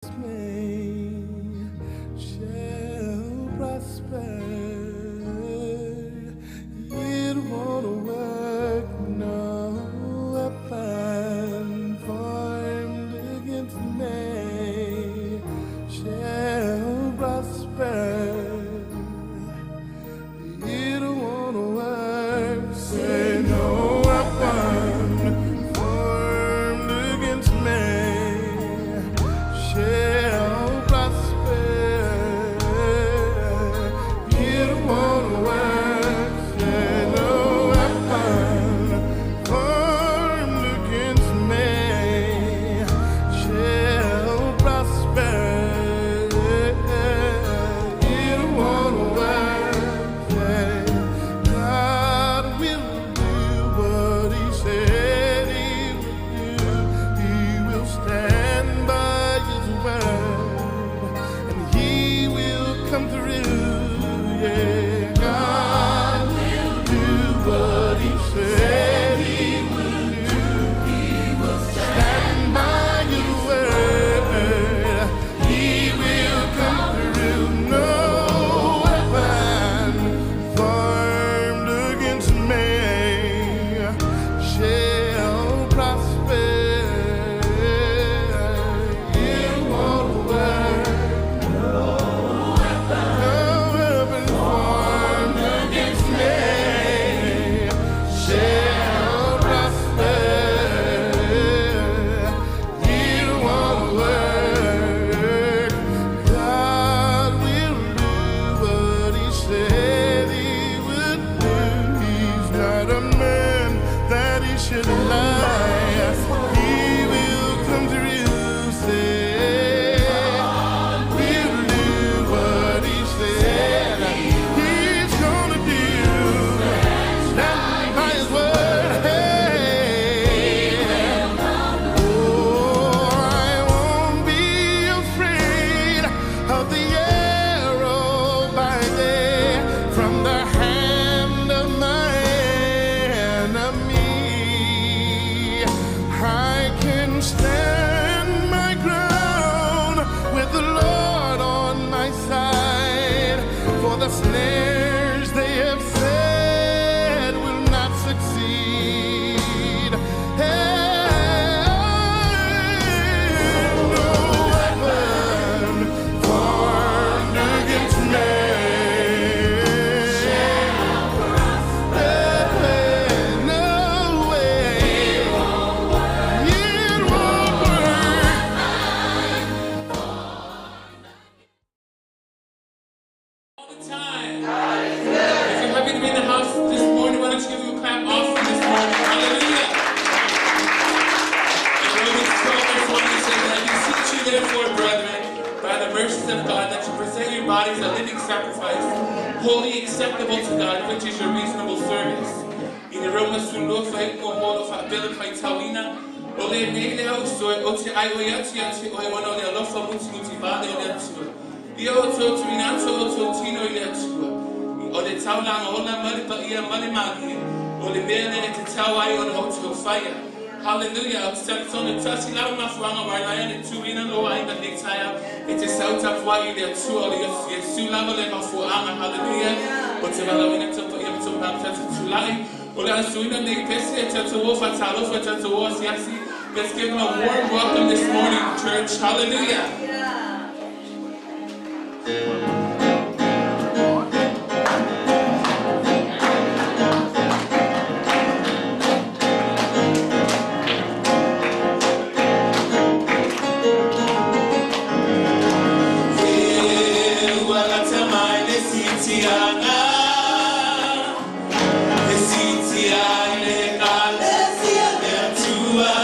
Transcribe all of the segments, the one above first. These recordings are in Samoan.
Me shall prosper. It won't work, no weapon formed against me shall prosper. It won't work. Say no weapon formed against me shall prosper. It won't work. Say no weapon formed against me shall prosper. It won't work. Say God will do what He said He would do. He will stand by His word, and He will come through. Yeah, God will do what He said He would do. He will stand by His word. He will come through. No weapon formed against me shall prosper. It won't work. No weapon formed against me shall prosper. It won't work. God will do what He said He would do. He's not a man that He should lie. He will come through. Say, will do what He said He's gonna do. Stand by His word. Hey. Oh, I won't be afraid of the arrow by day from the hand of my enemy. I can stand my ground with the Lord on my side, for the snares they have set will not succeed. Hey, no weapon formed against me. Hey, no way. It won't work. All the time. If you're happy to be in the house this morning, why don't you give him a clap offering this morning? Hallelujah. In Romans 12, verse 1, it says, "And I beseech you, therefore, brethren, by the mercies of God, that you present your bodies a living sacrifice, holy, acceptable to God, which is your reasonable service." I le Roma 12 fuaiupu 6 faapea le faitauina, o lenei le auso ou te aioi atu ia te oe ona o le alofa mutimuti vale o le Atua. Ia outou tuuina atu o outou tino i le Atua. O le taulaga ola ma le paia ma le malie, o le mea lea e tatau ai ona outou faia. Hallelujah. Ou te talitonu tasi lava mafuaaga ua ala ai ona tuuina lou aiga i lenei taeao e te sau tapuai i le Atua o le Iesu lava le mafuaaga. Hallelujah. O te valaauina tou paia ma tou mamalu tatou tulai. O le a suina nei pese e tatou o faatalofa tatou o asiasi. Let's give him a warm welcome this morning, church. Hallelujah. E ua lata mai le siitiaga, e siitia i le Ekalesia a le Atua.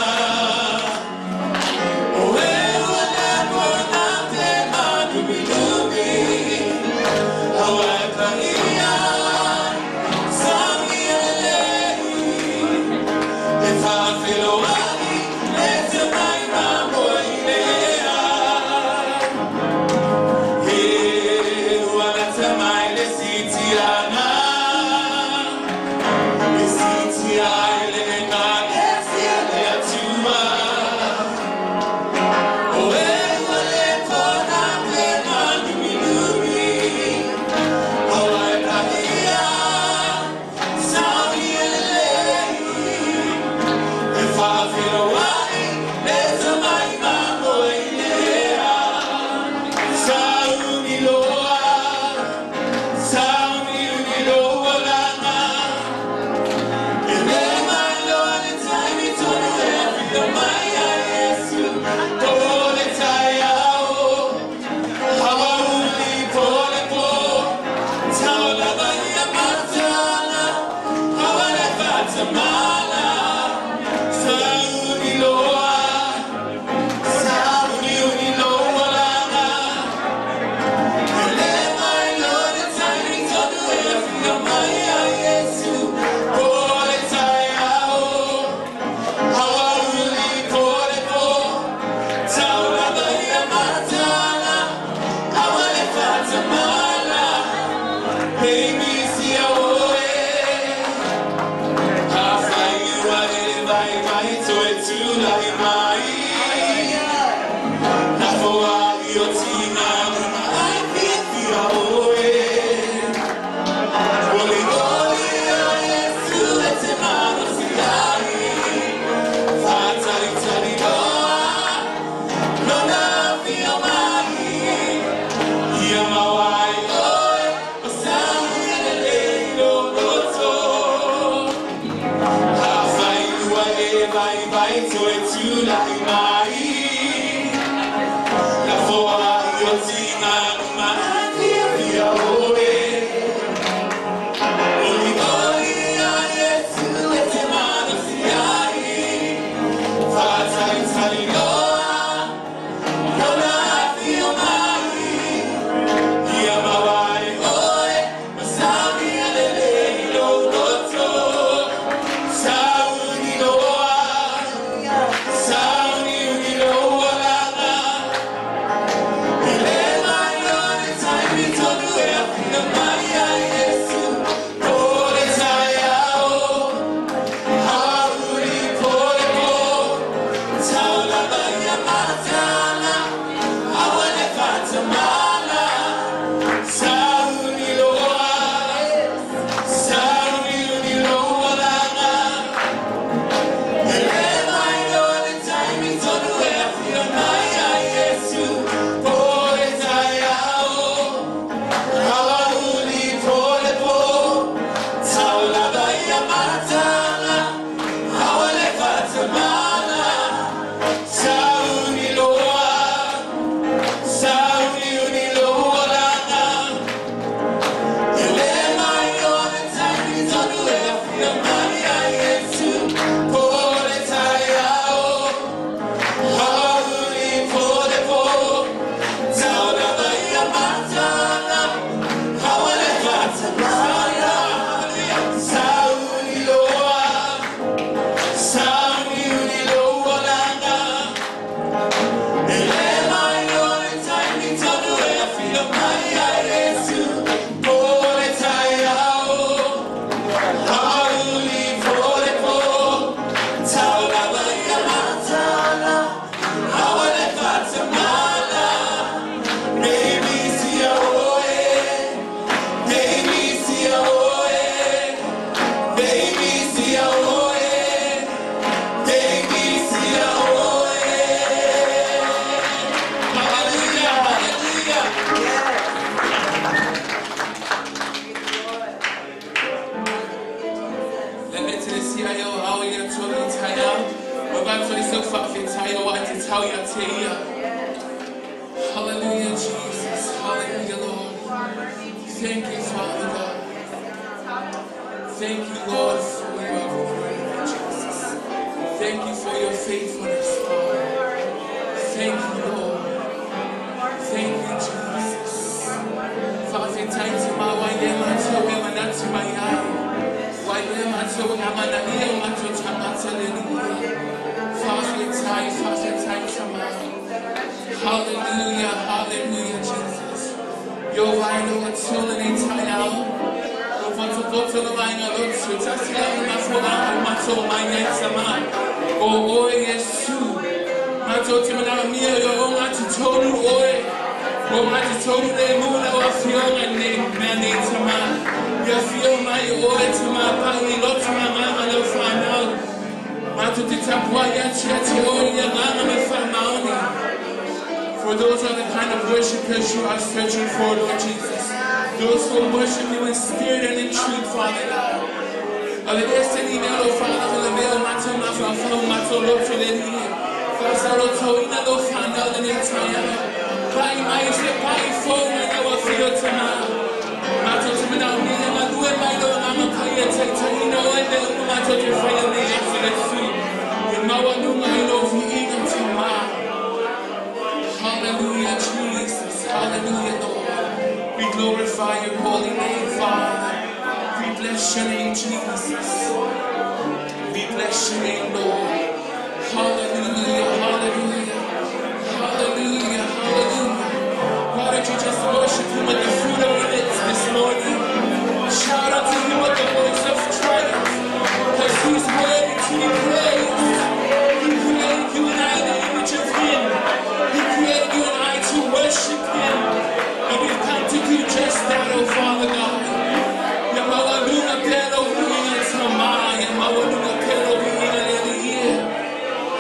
O e ua lafo na te mālumilumiAua e paia sagi e lelei e faafeloai le tomai mamoe i lea. E ua lata mai le siitiaga. Thank you, Father God. Thank you, Lord, for your glory, Jesus. Thank you for your faithfulness, Father. Thank you, Lord. Thank you, Jesus. Faafetai tama wa ye mato e manatu mai ai. Wa ye mato e amana ia o mato tamata le nia. Faafetai, faafetai tama. Hallelujah, hallelujah, Jesus. Yo vai no atula nei tai au. Lo poto poto lo vainga lo tu. Tasi au mato au mato mai nei tama. O oe Yesu. Mato te mana mia yo o ngati tonu oe. O ngati tonu le muna o fionga nei mea nei tama. Ia fio mai oe tama pau i lotu nganga leo whanau. Mato te tapua ia tia te oe ia nganga me whamaoni. For those are the kind of worshipers you are searching for, Lord Jesus. Those who worship you in spirit and in truth, Father God. Hallelujah, Jesus. Hallelujah, Lord. We glorify your holy name, Father. We bless your name, Jesus. We bless your name, Lord. Hallelujah, hallelujah. Hallelujah, hallelujah. Why don't you just worship him with the fruit of your lips this morning? Shout out to him with the voice of triumph, because he's worthy to be praised. He created you and I in the image of him. He created you and I to worship him. And we've come to do just that, oh Father God.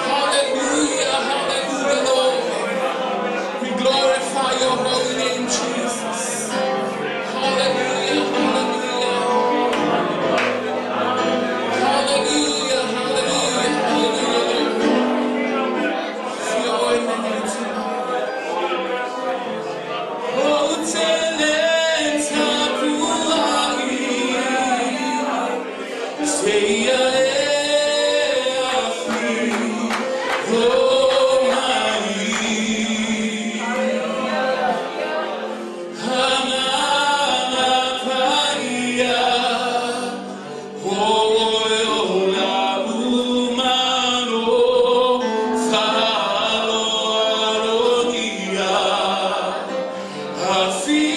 Hallelujah, hallelujah, Lord. We glorify your holy name, Jesus. Hallelujah, hallelujah. Hallelujah, hallelujah, hallelujah, Lord. I feel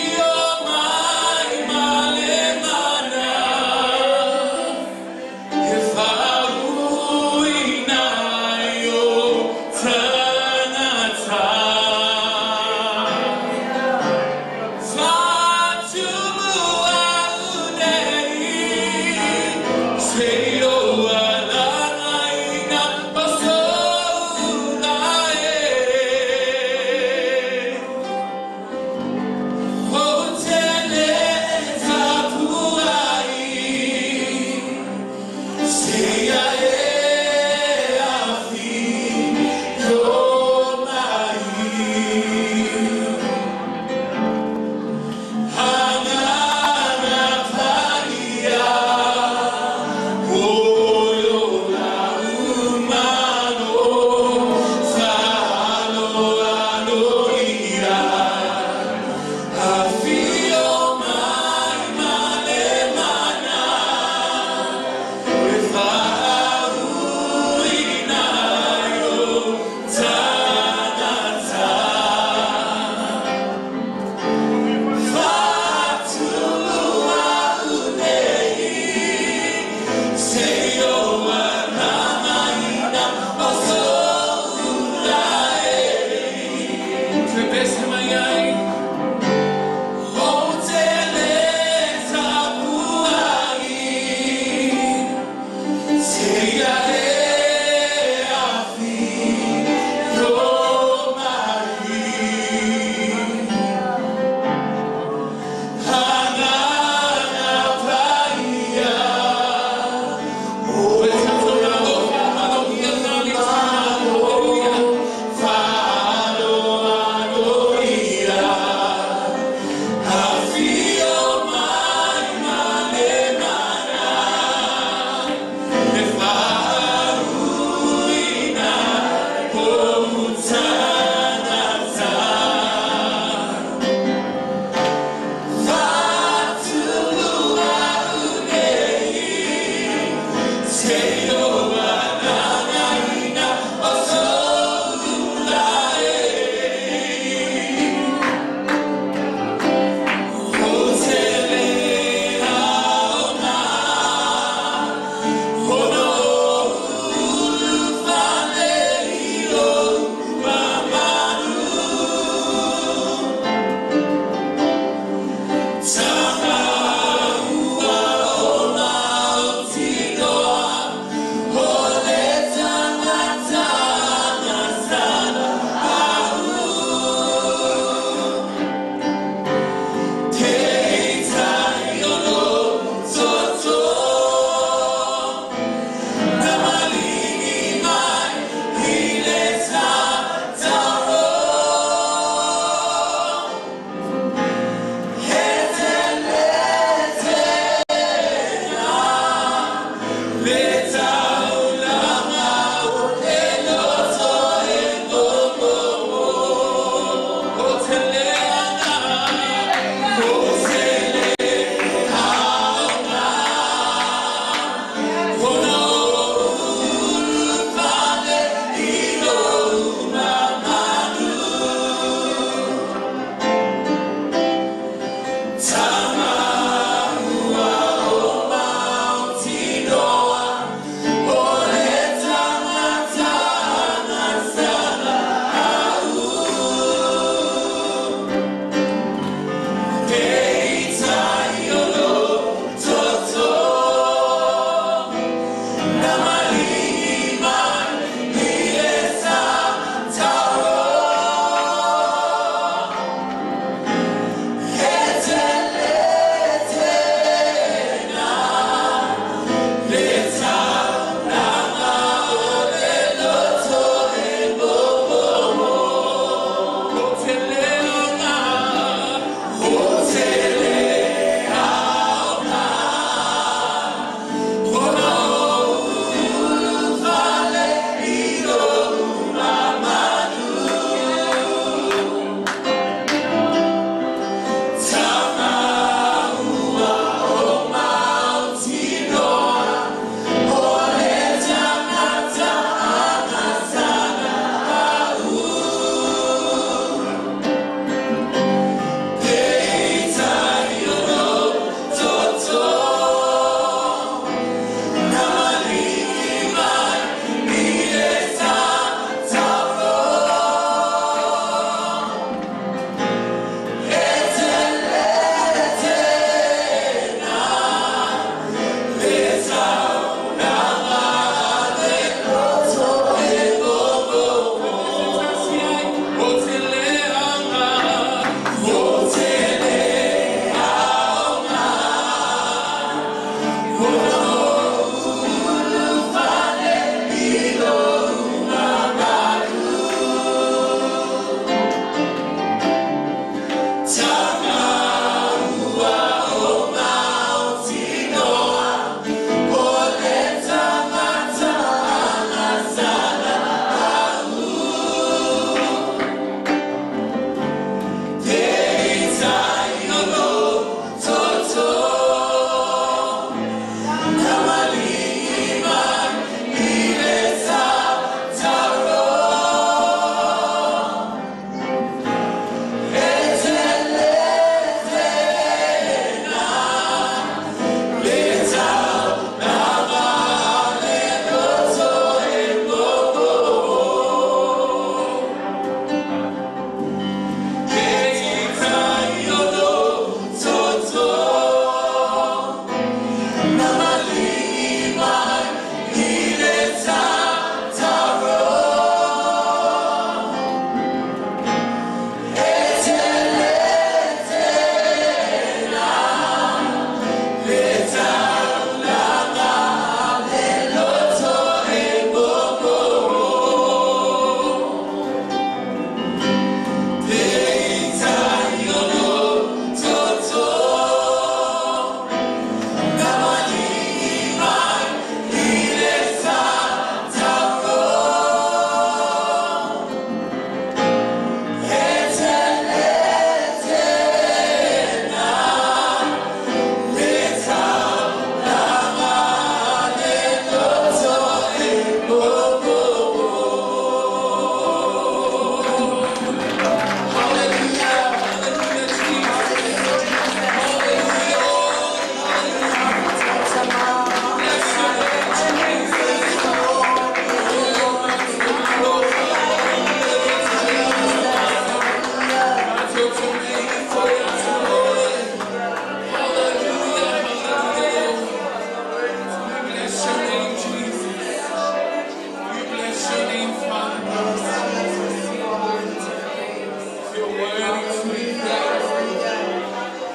worthy to be thanked.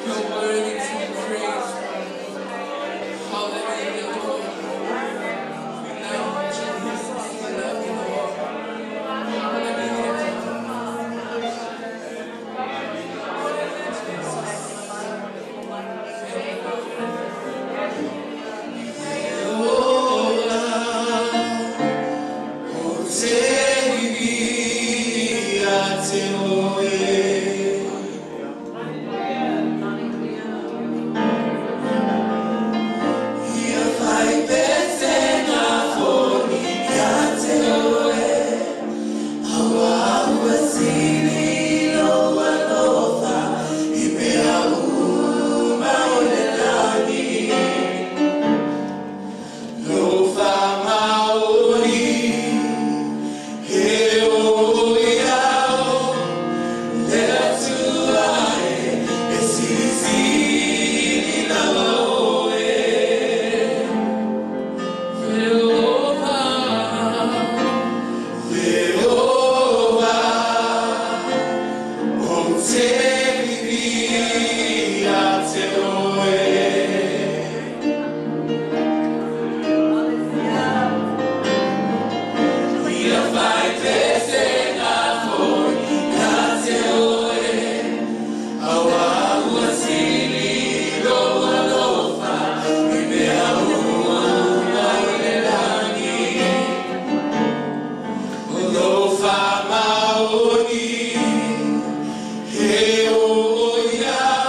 You're worthy to be praised. Hallelujah, Lord. We love you, Jesus. We love you, Lord. Hallelujah. Jesus. Thank you, He o ia.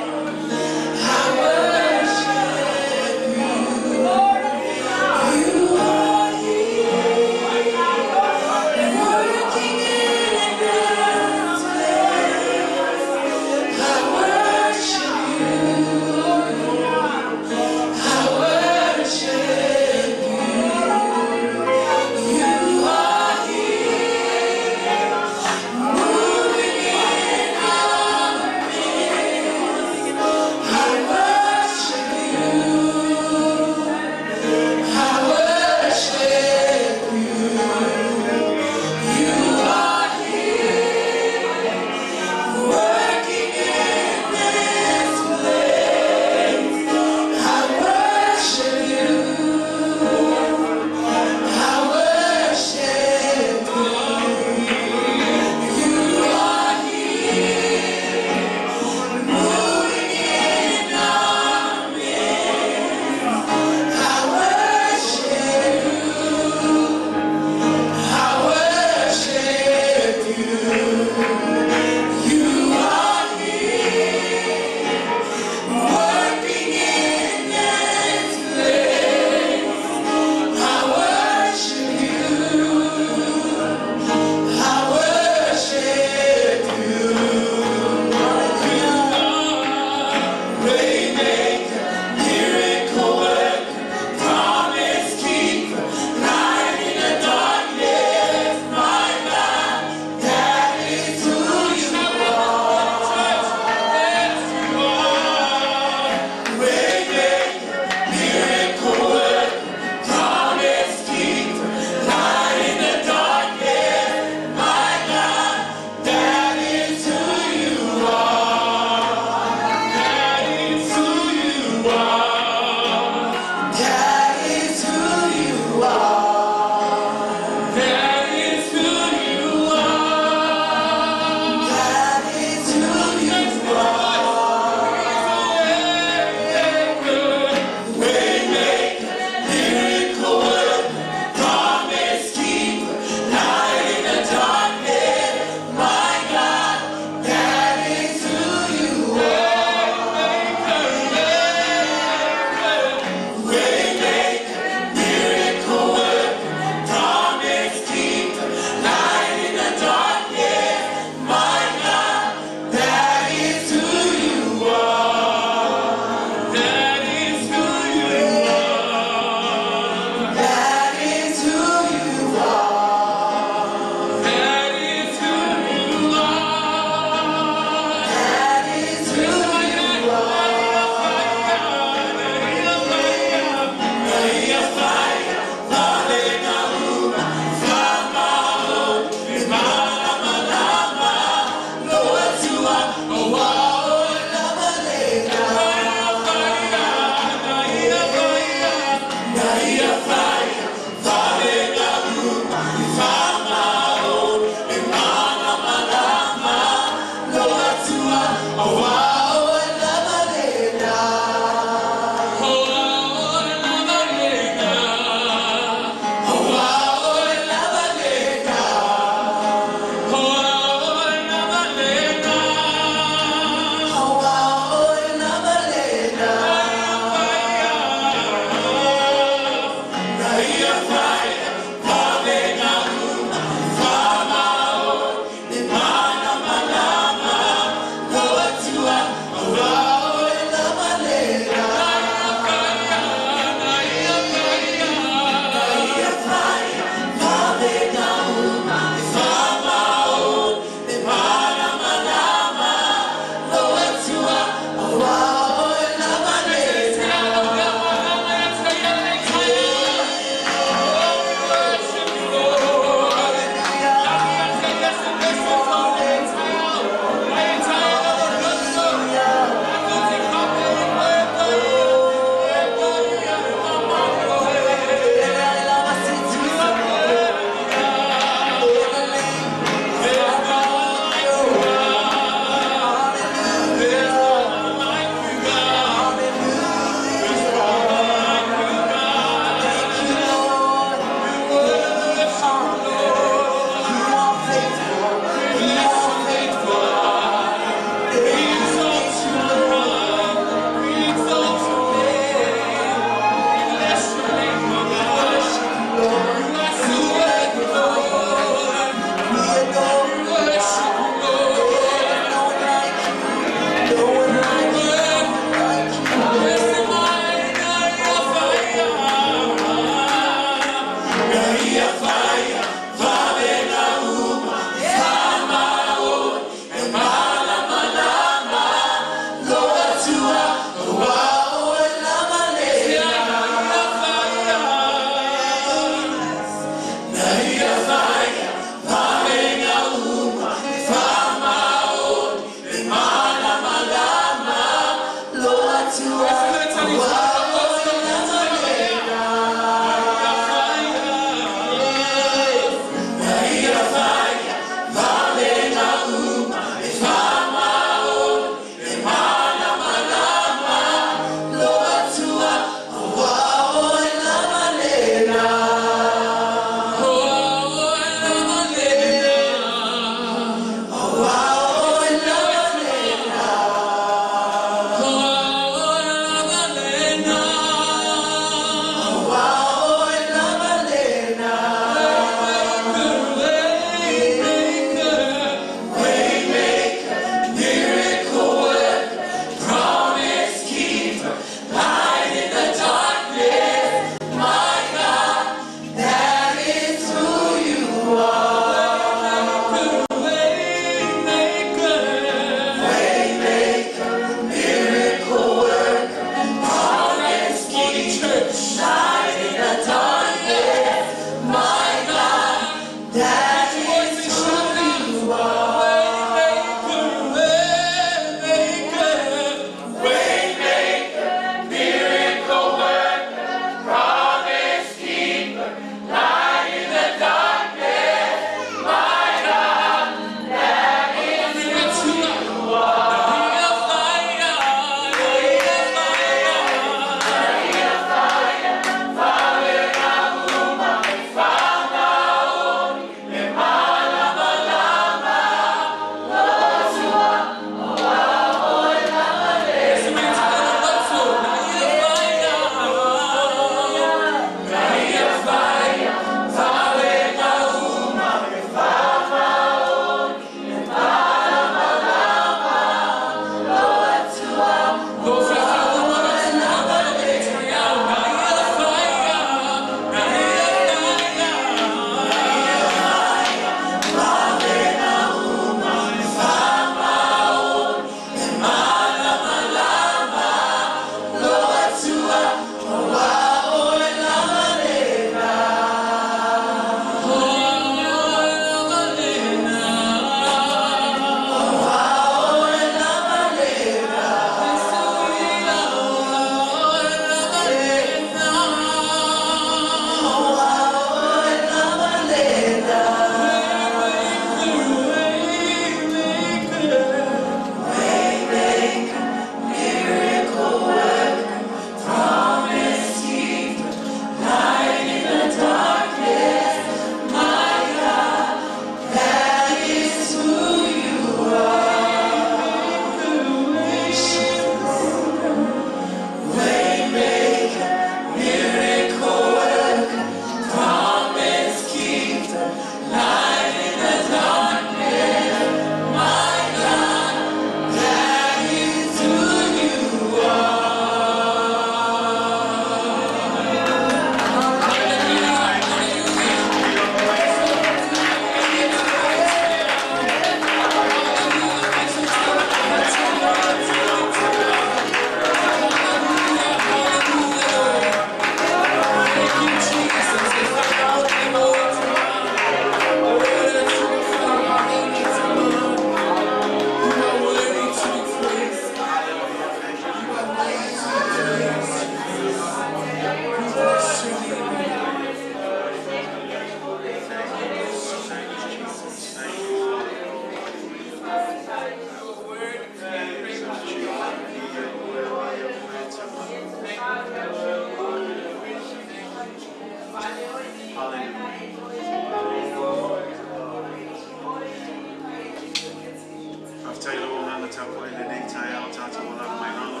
Faafetai i lou agaga tapuai i lenei taeao tatou alaala mai lalo.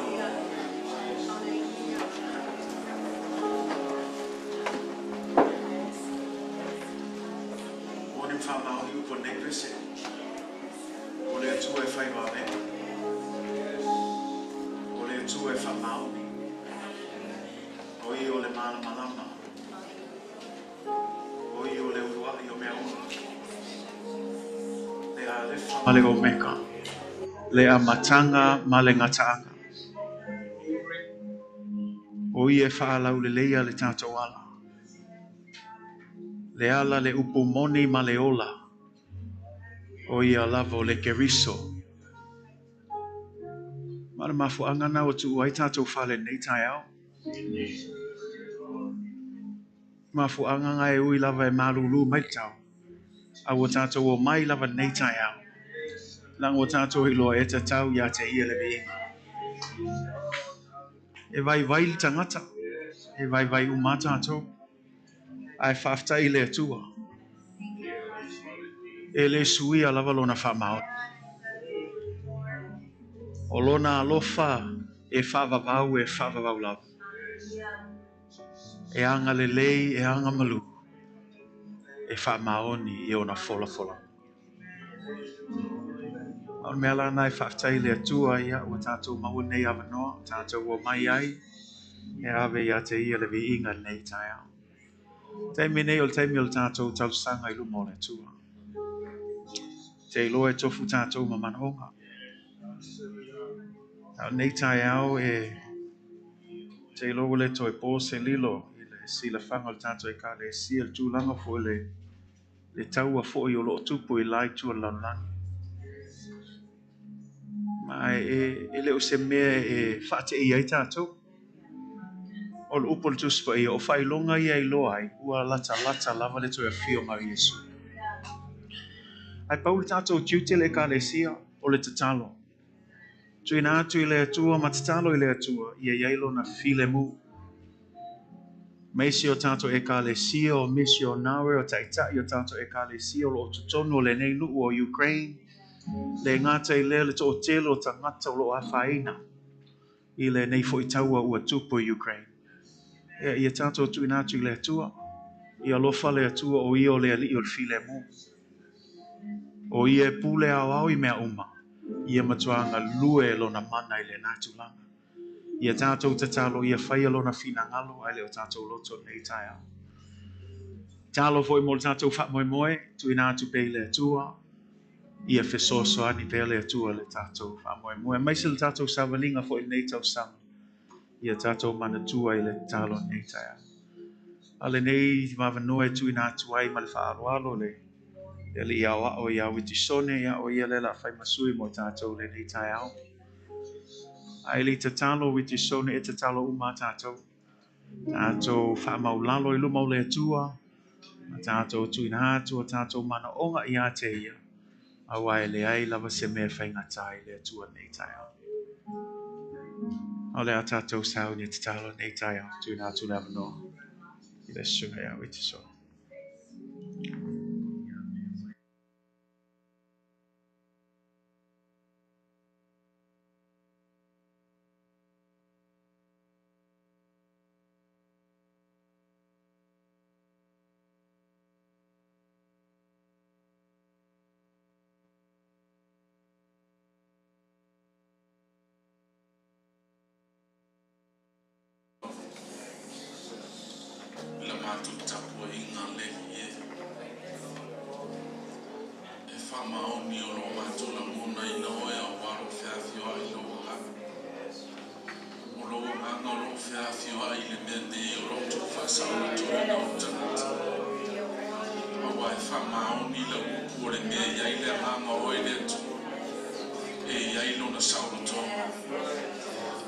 Moni ma faamaoni upu o lenei pese. O le Atua e fai vavega. O le Atua e faamaoni. O ia o le malamalama. O ia o le uluai o mea uma. Le Alefa ma le Omeka, le amataga ma le gataaga. O ia e faalauleleia le tatou ala. Le ala le upu moni ma le ola. O ia lava o le Keriso. Ma le mafuaaga lena ua tuua ai tatou fale i lenei taeao. Mafuaaga na e ui lava e malulu mai le tau, a ua tatou omai lava lenei taeao, leaga ua tatou iloa e tatau ia te ia le viiga. E vaivai le tagata, e vaivai uma lava tatou, ae faafetai i le Atua, e le suia lava lona faamaoni. O lona alofa e faavavau e faavavau lava. E agalelei, e agamalu, e faamaoni i ona folafolaga. O le mea la lena e faafetai i le Atua ia ua tatou maua lenei avanoa, tatou omai ai e ave ia te ia le viiga i lenei taeao. Taimi nei o le taimi o le tatou talosaga i luma o le Atua. Te iloa e tofu tatou ma manaoga. A o lenei taeao e te iloa ua le toe po se lilo i le silafaga o le tatou Ekalesia, le tulaga foi le taua foi o lo o tupu i la itu o le lalolagi. Ma e le o se mea e faateia ai tatou. O le upu a le Tusi Paia, o faailoga ia e iloa ai, ua latalata lava le toe afio mai o Iesu. Ae pau le tatou tiute le Ekalesia, o le tatalo. Tuuina atu i le Atua ma tatalo i le Atua, ia i ai lona filemu. Ma isi o tatou Ekalesia, o misionare, o taitai o tatou Ekalesia o lo o totonu o lenei nuu o Ukraine, le gata i lea le toatele o tagata o lo o afaina i lenei foi taua ua tupu i Ukraine. Ia, ia tatou tuuina atu i le Atua. Ia alofa le Atua o ia o le alii o le filemu. O ia e pule aoao i mea uma. Ia matua galue lona mana i lena tulaga. Ia tatou tatalo ia faia lona finagalo ae le o tatou loto lenei taeao. Talo foi mo le tatou faamoemoe, tuuina atu pea i le Atua. Ia fesoasoani pea le Atua le tatou faamoemoe. Aemaise le tatou savaliga foi i lenei tausaga. Ia tatou manatua i le tatalo lenei taeao. A lenei avanoa e tuuina atu ai ma le faaaloalo le alii aoao ia Witisone, ia o ia le la fai ma sui mo tatou lenei taeao. Ae le i tatalo Witisone e tatalo uma tatou. Tatou faamaulalo i luma o le Atua, ma tatou tuuina atu o tatou manaoga ia te ia, aua e leai lava se mea e faigata i le Atua lenei taeao. O le a tatou sauni e tatalo lenei taeao, tuuina atu le avanoa i le susuga ia Witisone. La matou tapuaiga le Alii e. E faamaoni o lo matou lagonaina oe aua lou feafioai i lou agaga. O lou agaga o loo feafioai i le mea nei o loo tou faasaolotoina o tagata. Aua e faamaoni lau upu o le mea e i ai le agaga o oe le Atua, e i ai lona saolotoga.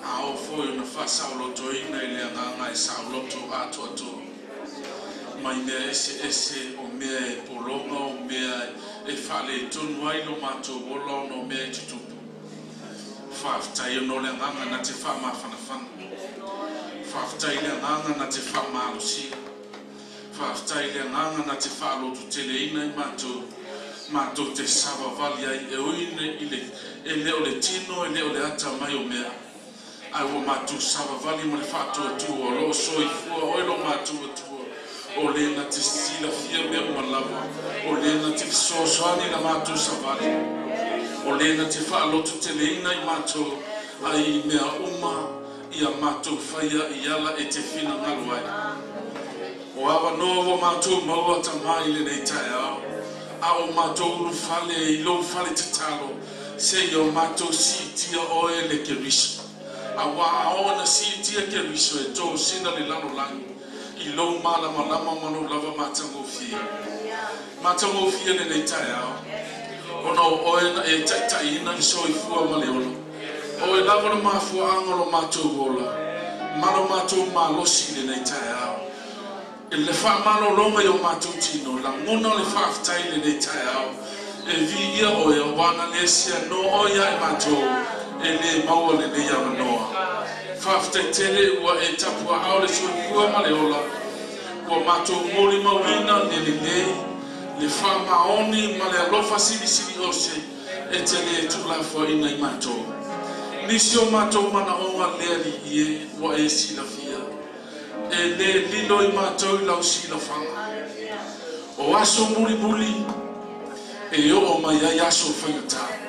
A oo foi ona faasaolotoina i le agaga e saoloto atoatoa mai mea eseese o mea e pologa o mea e faaletonu ai lo matou ola ona o mea e tutupu. Faafetai ona o le agaga na te faamafanafana. Faafetai i le agaga na te faamalosia. Faafetai i le agaga na te faalototeleina i matou, matou te savavali ai e ui i le le o le tino e le o le atamai o mea, ae ua matou savavali ma le faatuatua o lo o soifua oe lo matou Atua, o le na te silafia mea uma lava, o le na te fesoasoani i la matou savali, o le na te faalototeleina i matou ai i mea uma ia matou faia i ala e te finagalo ai. O avanoa ua matou maua Tama i lenei taeao, a o matou ulufale i lou fale tatalo, seia o matou siitia oe le Keriso. Auā a oo ina siitia Keriso e tosina le lalolagi i lou malamalama ma lou lava matagofie. Matagofie lenei taeao, ona o oe na e taitaiina le soifua ma le ola. O oe lava le mafuaaga o lo matou ola ma lo matou malosi i lenei taeao. I le faamalologa i o matou tino, lagona le faafetai i lenei taeao, e viia oe auā ana le sianoa oe ia i matou e le maua lenei avanoa. Faafetai tele ua e tapuaaao le soifua ma le ola, ua matou molimauina le lelei, le faamaoni ma le alofa silisili ose e te le tuulafoaiina i matou. Nisi o matou manaoga le Alii e, ua e silafia. E le lilo i matou i lau silafaga. O aso mulimuli e oo mai ai aso faigata.